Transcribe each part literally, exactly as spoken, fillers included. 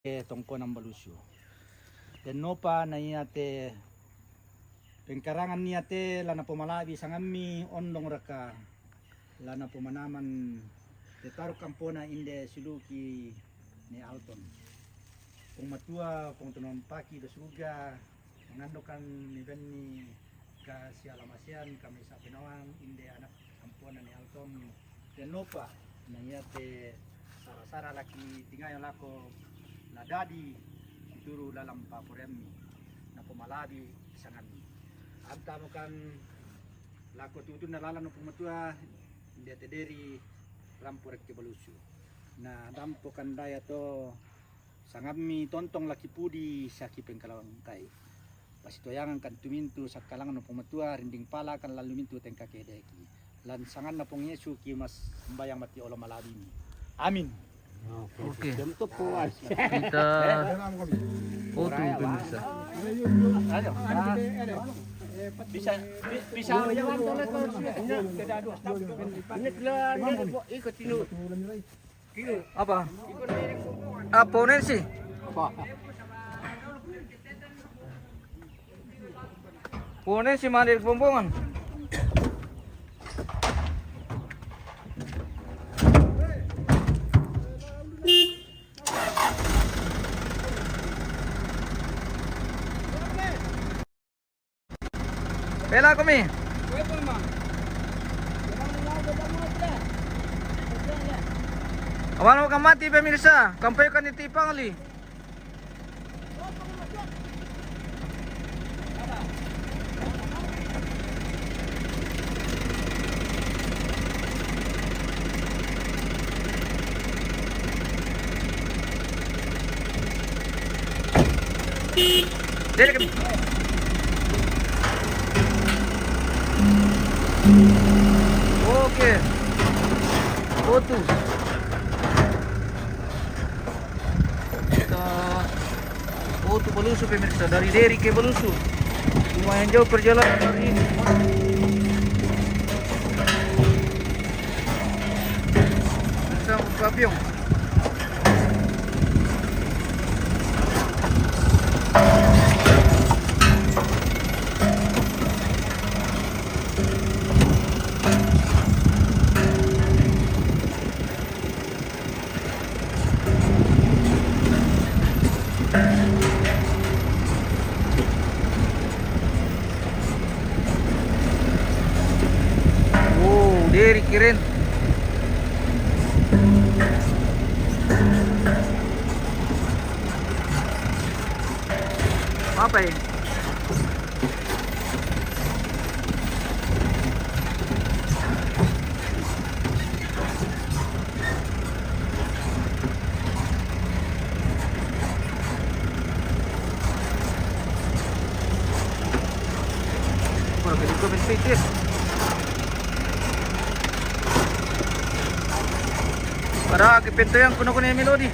Tongkonan Balusu. Tennopa na iate pengkarangan iate la napomalabi sangammi ondong raka, la napomanaman te taru kampona inde siulu'ki Ne Alton. Puang Matua, Puang Tunompaki do suruga, mangandokan mibenni kasialamasean kami sapenoan inde anak kampona Ne Alton. Tennopa na iate sara-sara laki tingayo lako la dadi situru lalan paporeammi, napomalabi sangammi. Antamokan lako tutunna lalan Puang Matua, inde te deri rampo rekke Balusu. Na dampokan daya to sangammi tontong laki pudi saki pengkalangkai. Pasitoyangankan tumintu sakkalang Puang Matua, rinding palakan lalu mintu tengka kedeki. Lan sanganna Puang Yesu ki massambayang mati olo malabimi. Amin. Oke. Kita foto pemirsa. Ayo. Bisa, bi-, bisa. Apa? Apa, Nensi? Puang Nensi mandi di Pombongan. Bela kami. Awal mau kamati pemirsa, kampai kan di Tipang li. Dere kami. Oke. Foto. Kita foto Balusu, pemirsa, dari Deri ke Balusu. Lumayan jauh perjalanan hari ini. Bersama Papiong. Wow, Deri keren. Apa ini? Para ke pintu yang kuno-kuno Melodi.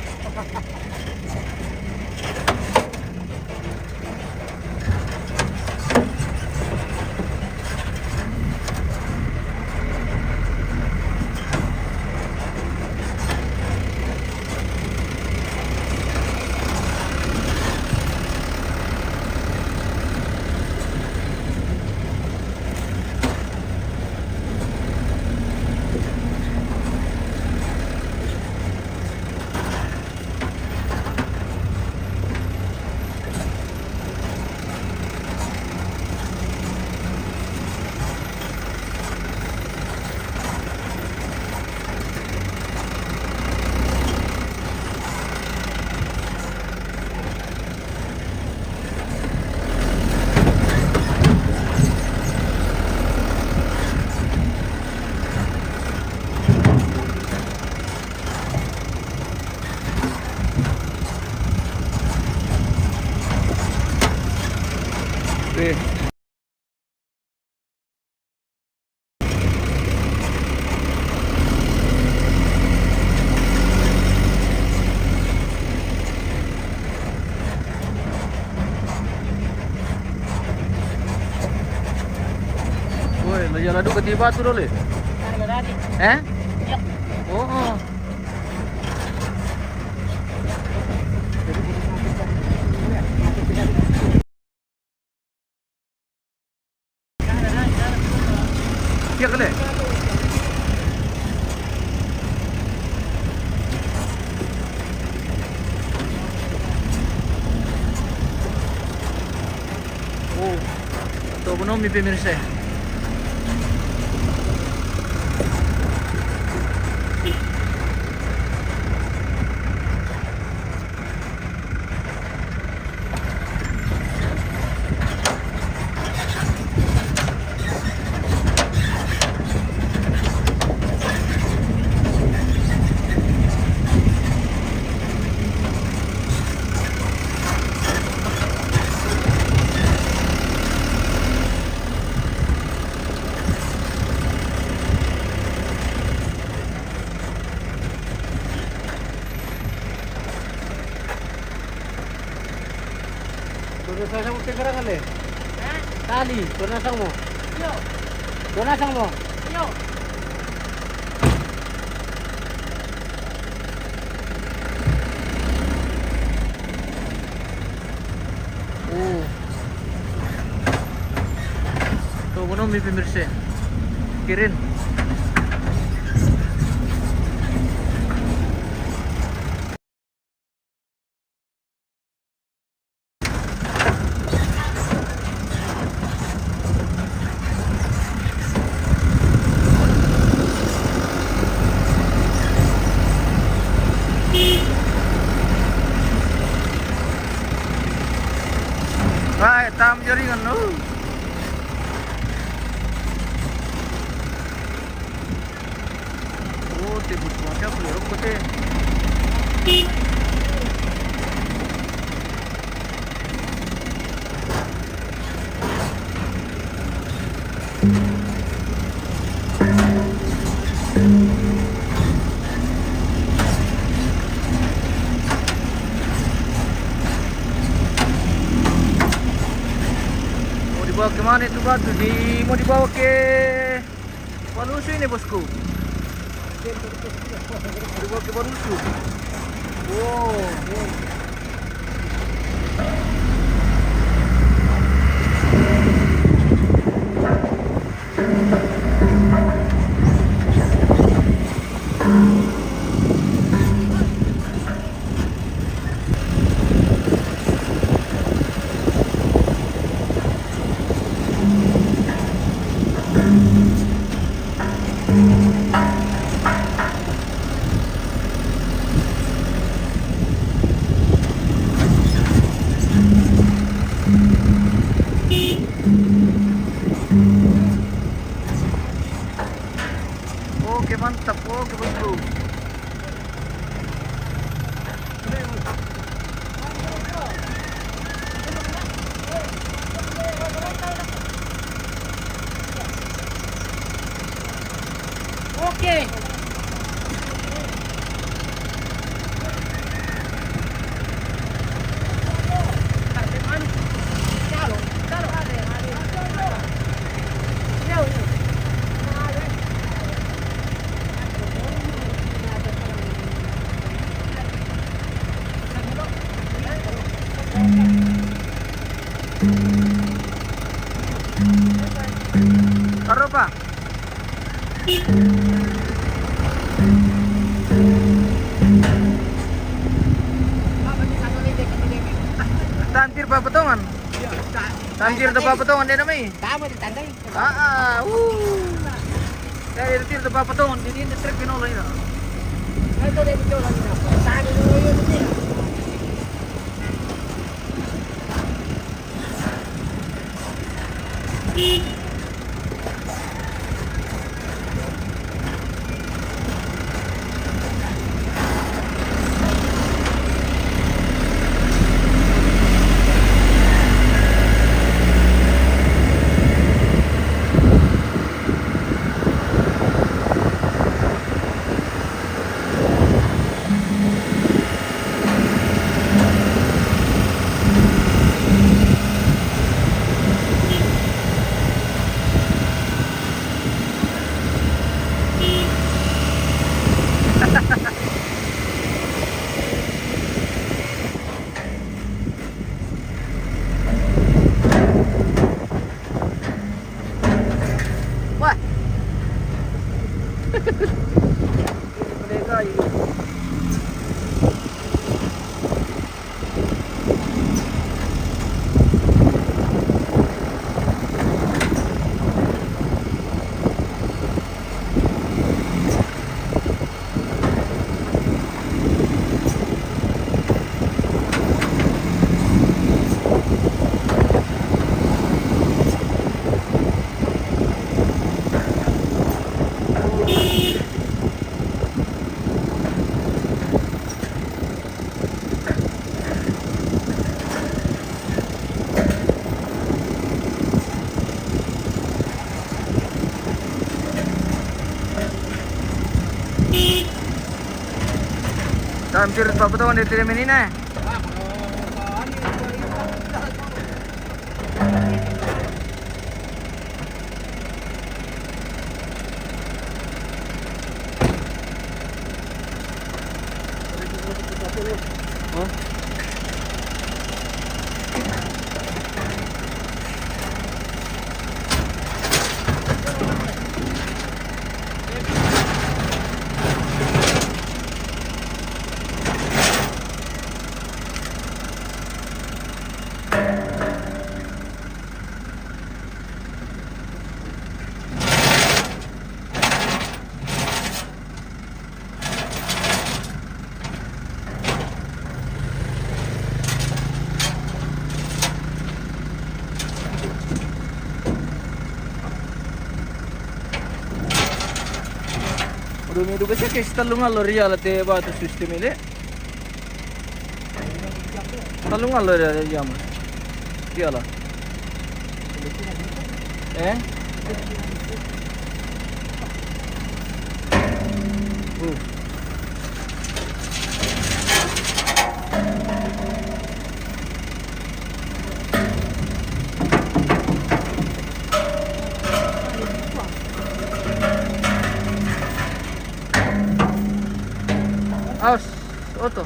Woi, lo jalan dulu ke tiba tu dulu. Eh? Oh, oh. Jadi No, mi pemirsa. Tornasang mo, tigara kale. Ha? Tali, tornasang mo. Iyo. Tornasang mo. Iyo. Oo. Ito, kuno mi pemirsa. Kirin. Ay, tam jaringan, no? Oh, tebus macam aku ya, aku teh. Mau dibawa ke mana itu batu? Di, mau dibawa ke Balusu ini, bosku. Dibawa ke Balusu. Wow. Oke, mantap. Oke, bosku. Oke. Aropa. Tantir pa patongan. Tantir to pa patongan dia namai. Tama di tandai. Ah, ah, uh. Dari tir to pa patongan, di, di trip ini lah ini. Itu dia betul lah ini. Tadi dulu ini. Hampir pa putawan dito namin ina eh. Udah mi duga siya kay sa talungal lo real ate ba to system ile. Talungal lo real ya ma. Dia la. Eh? Uh. Aus, oto.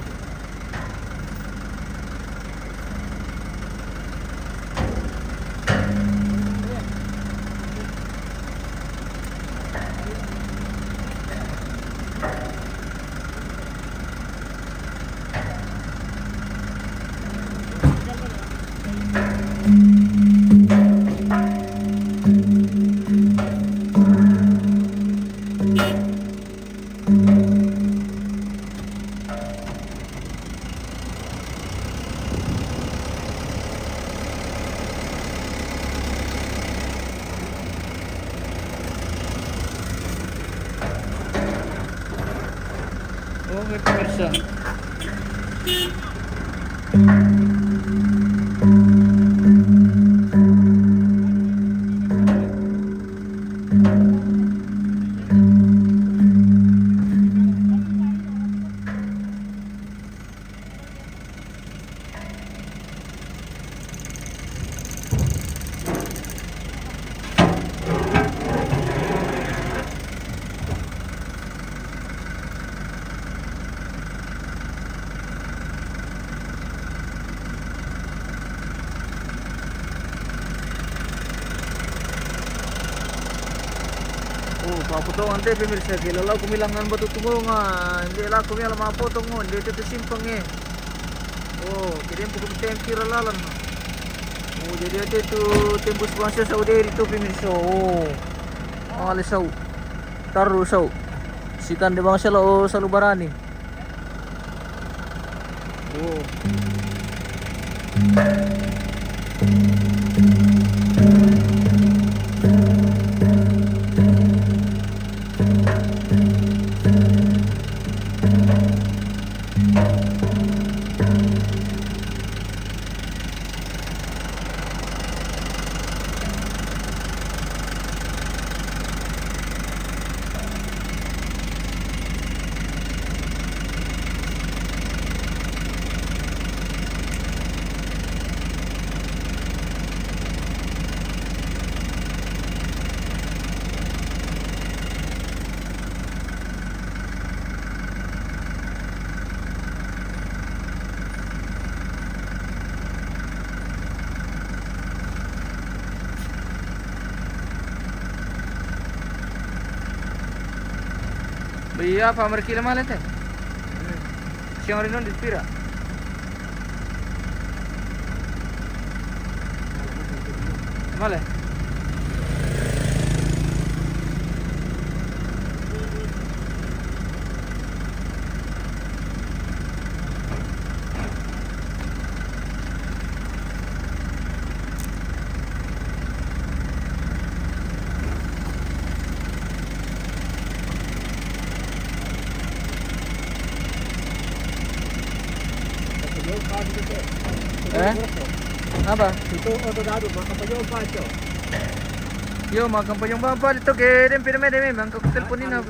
Okay, puwersa. Oh, papotong ante pemirsa, kay lalaw ko mi langan batu tungo nga, hindi la ko mi ala mapotong, oh, hindi ito simpang eh. Oh, kay diin pa ko tembus lalan, no? Oh, jadi ate tu tembus bangsa Saudi dito, pemirsa. Oh. Mga lisaw. Taro saw. Sitan di bangsa la o salubarani. Oh. Baya pa markila malete. Siyang rinon di pira. Male. Eh? Apa? Itu oto dadu, maka pa yung pacho. Yo, maka pa yung pacho. Ito kay, den, pirme, den, mangka ko telpon ina.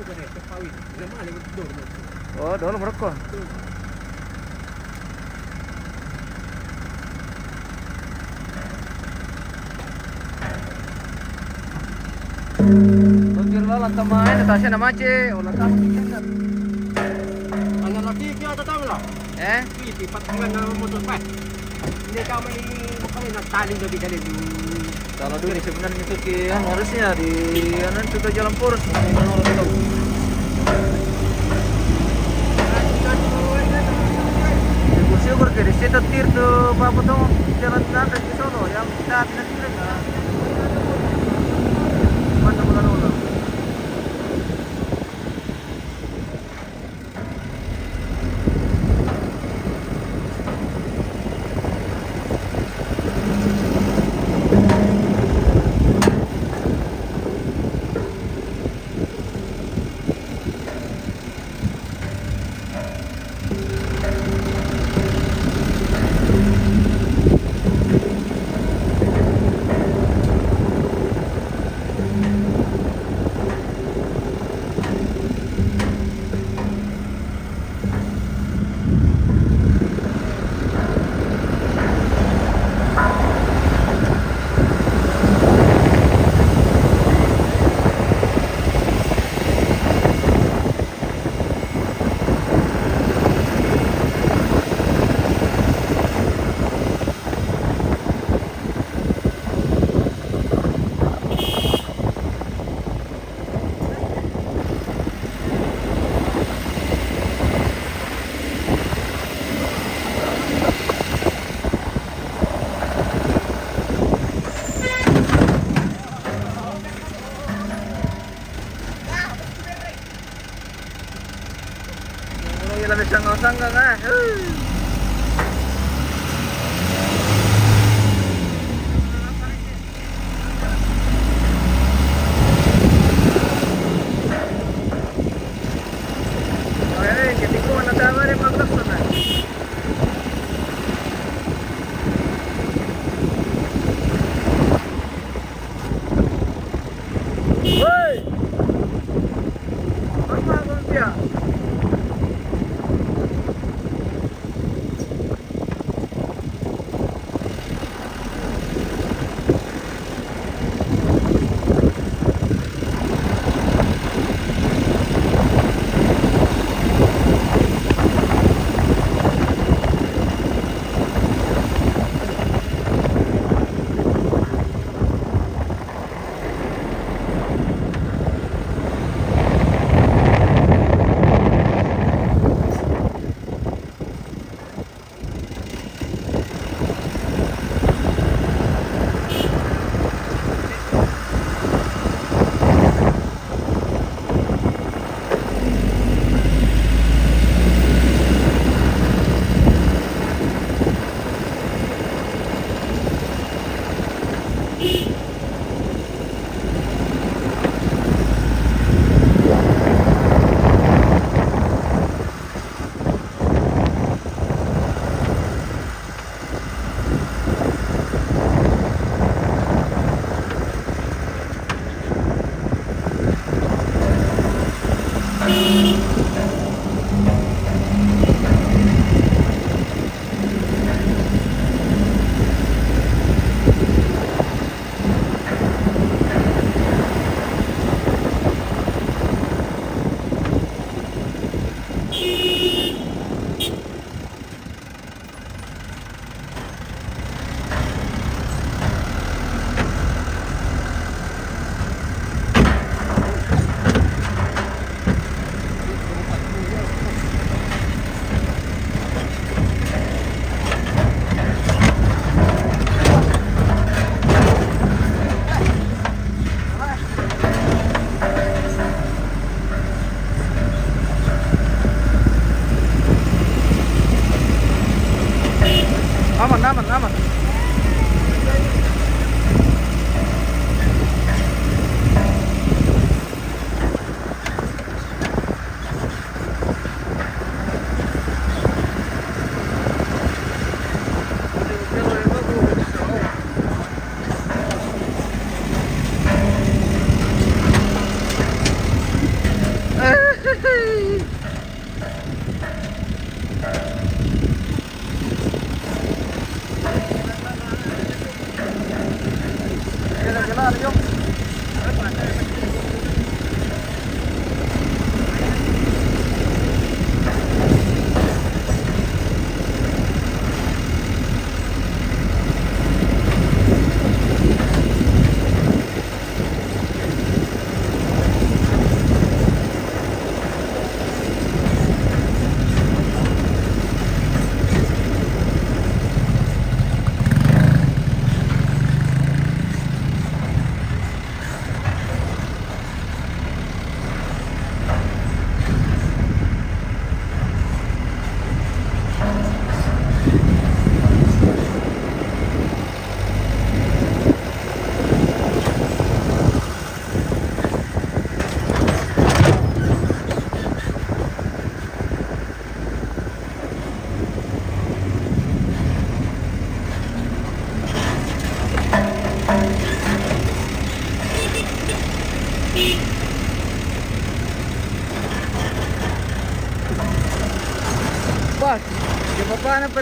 Oh, dolo, Morocco. Lantaman, Natasha na mache, o lantaman. Ana laki kia tatang la. Eh? Ui, ti pat dengan na motor pa. Ini kami makami na tali na bigale du. Kalau dulu sebenarnya itu ki, anu, harusnya di, anu, itu ke jalan poros, anu, anu, anu. Syukur-syukur ke di situ tir tu, apa tu, jalan nanti di sono, yang kita nanti. Orang yang lagi sanggang-sanggang, eh. Oke, eh, ketika mana tahu ada maklum sana. Woi! Apa kau dia? Aman, aman, aman.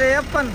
Yappan.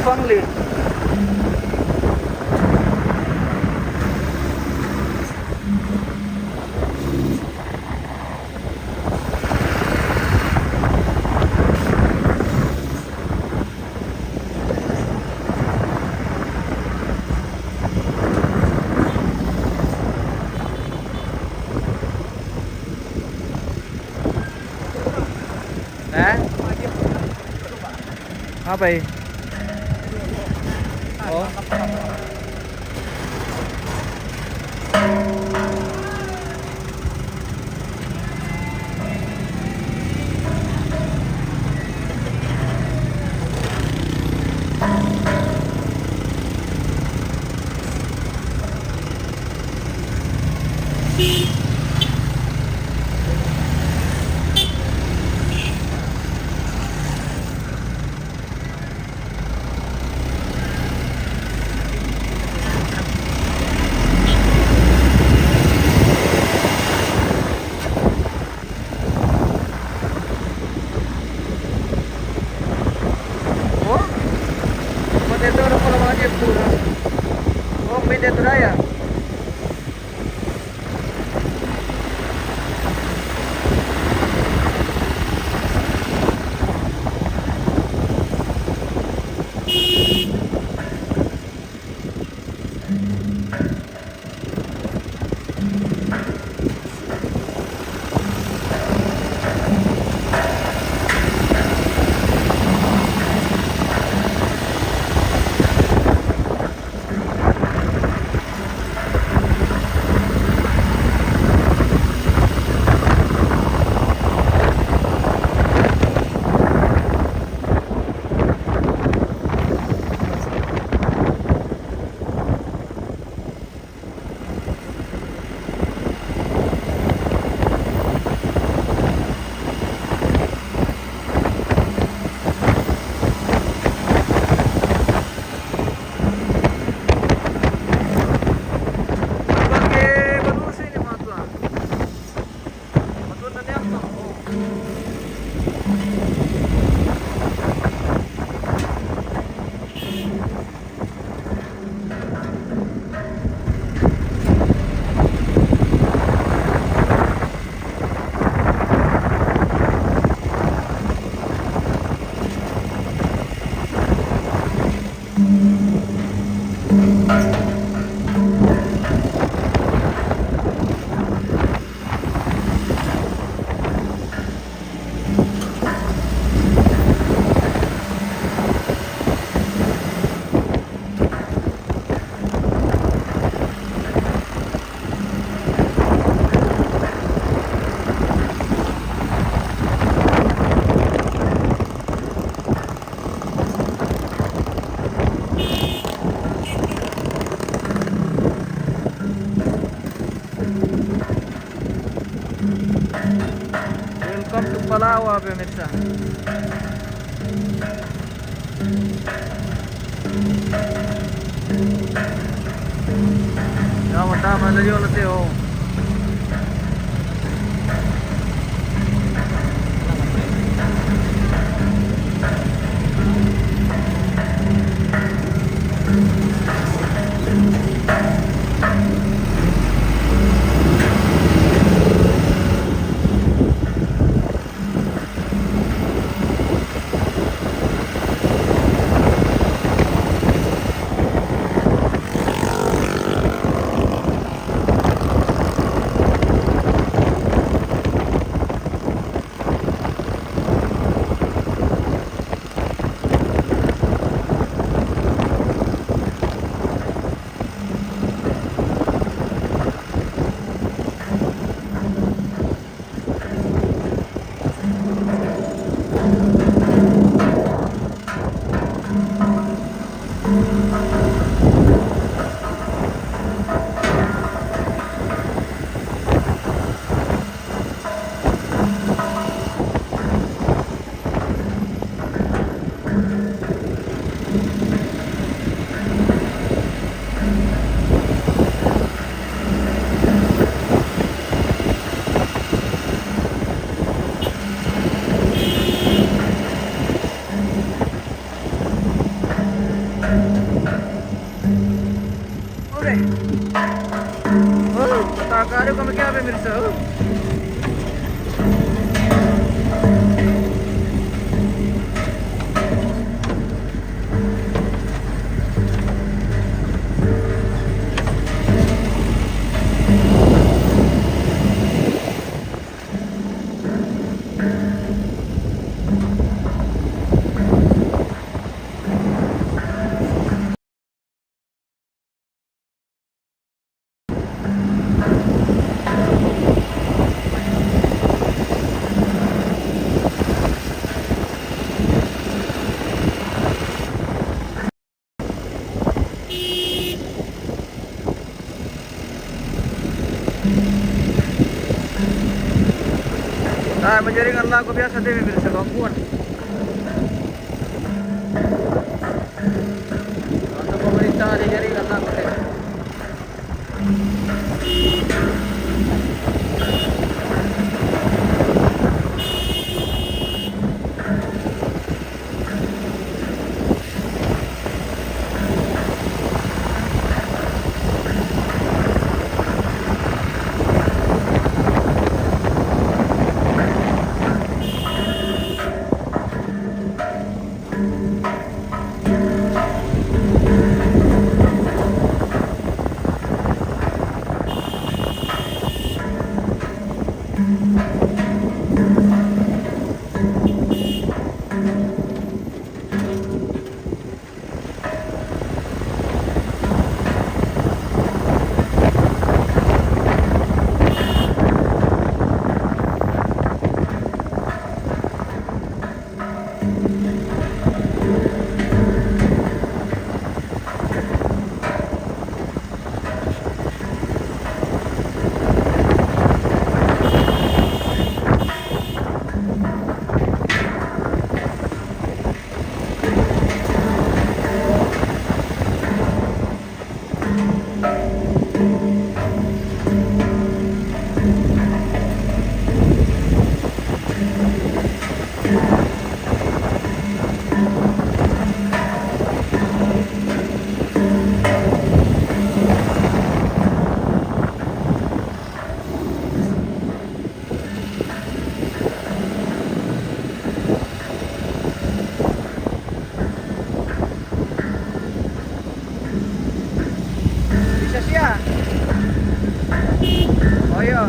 Bangli. Eh? Apa, eh? Oh. Oh? Kung dito na pala mga jeep pura. Oh, may dito na yan. Welcome to Palawa, pemirsa. Ya, mata mana dia letih, oh. Jaring Allah ko biasa deh, pemirsa, ampun. Untuk pemerintah ada jaring Allah ko deh. Bisa siya. Oh, iya.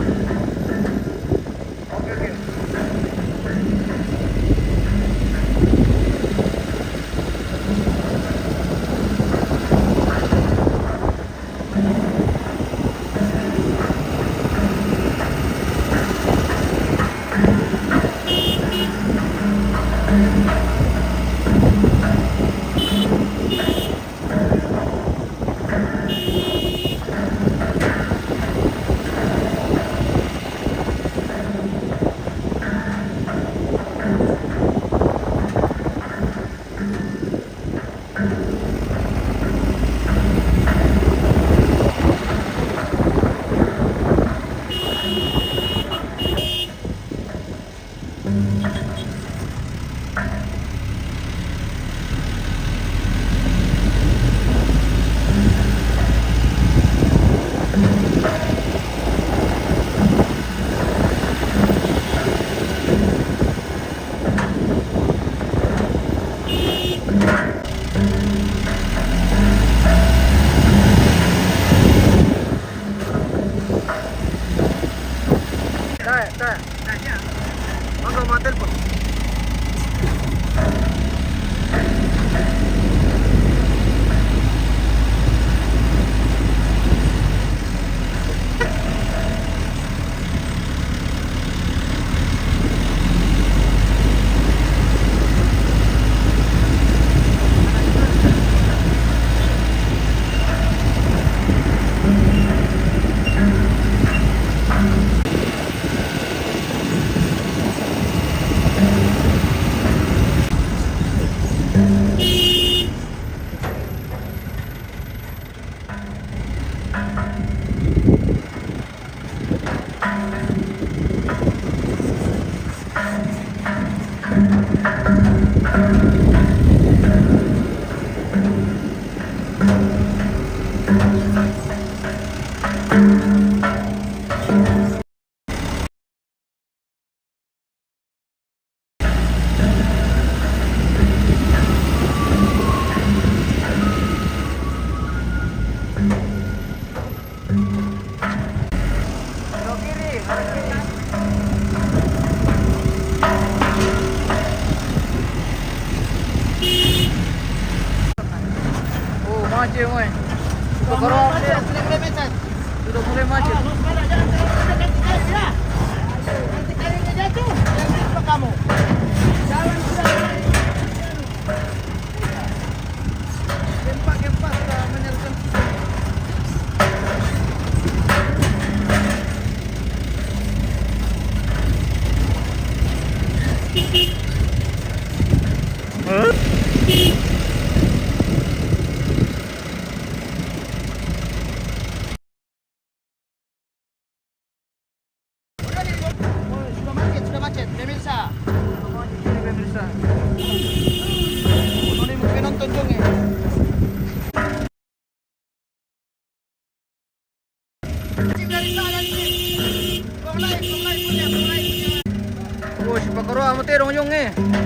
Oke, oke. Tae, tae. Maka ma telpon. Oh, macet, oi. Sudah berapa? Sudah mulai macet. Sudah mulai macet. Awas, waspada, jangan terlalu dekat kali, ya. Nanti kayunya jatuh, jangan lupa kamu. Jalan sudah mulai. Gempa-gempa sudah menyerang. Uy, si Pakaroa mo te rong yung e.